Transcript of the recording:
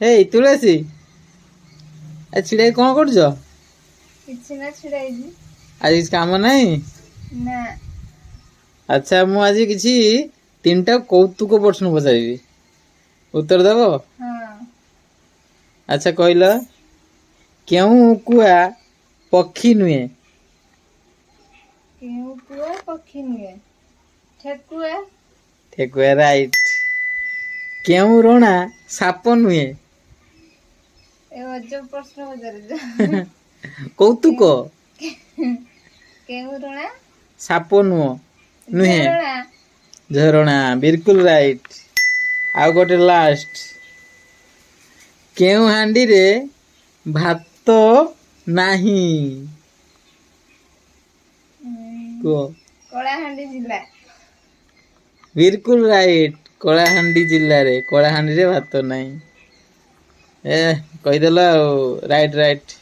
ଏଇ ତୁଳସୀ, ଆ ଛିଡ଼ା ହେଇକି କ'ଣ କରୁଛ? କିଛି ନା, ଛିଡ଼ା ହେଇଛି। ଆଜି କିଛି କାମ ନାହିଁ? ନା। ଆଚ୍ଛା, ମୁଁ ଆଜି କିଛି ତିନିଟା କୌତୁକ ପ୍ରଶ୍ନ ପଚାରିବି, ଉତ୍ତର ଦେବ? ହଁ। ଆଚ୍ଛା କହିଲ, କେଉଁ କୁଆ ପକ୍ଷୀ ନୁହେଁ? କେଉଁ କୁଆ ପକ୍ଷୀ ନୁହେଁ? ଠେକୁଆ। ଠେକୁଆ, ରାଇଟ୍। କେଉଁ ରଣା ସାପ ନୁହେଁ? ଏ ଅଜବ ପ୍ରଶ୍ନ ପଚାରୁଛ। କୌତୁକ। କେଉଁ ରଣା? ସାପ ନୁହେଁ। ଝରଣା। ଝରଣା, ବିଲକୁଲ ରାଇଟ୍। ଆଉ ଗୋଟେ ଲାଷ୍ଟ, କେଉଁ ହାଣ୍ଡିରେ ଭାତ ନାହିଁ? କୁହ। କଳାହାଣ୍ଡି ଜିଲ୍ଲା। ବିଲକୁଲ ରାଇଟ୍। କଳାହାଣ୍ଡି ଜିଲ୍ଲାରେ, କଳାହାଣ୍ଡିରେ ଭାତ ନାହିଁ। ଏ କହିଦେଲ ଆଉ, ରାଇଟ୍ ରାଇଟ୍।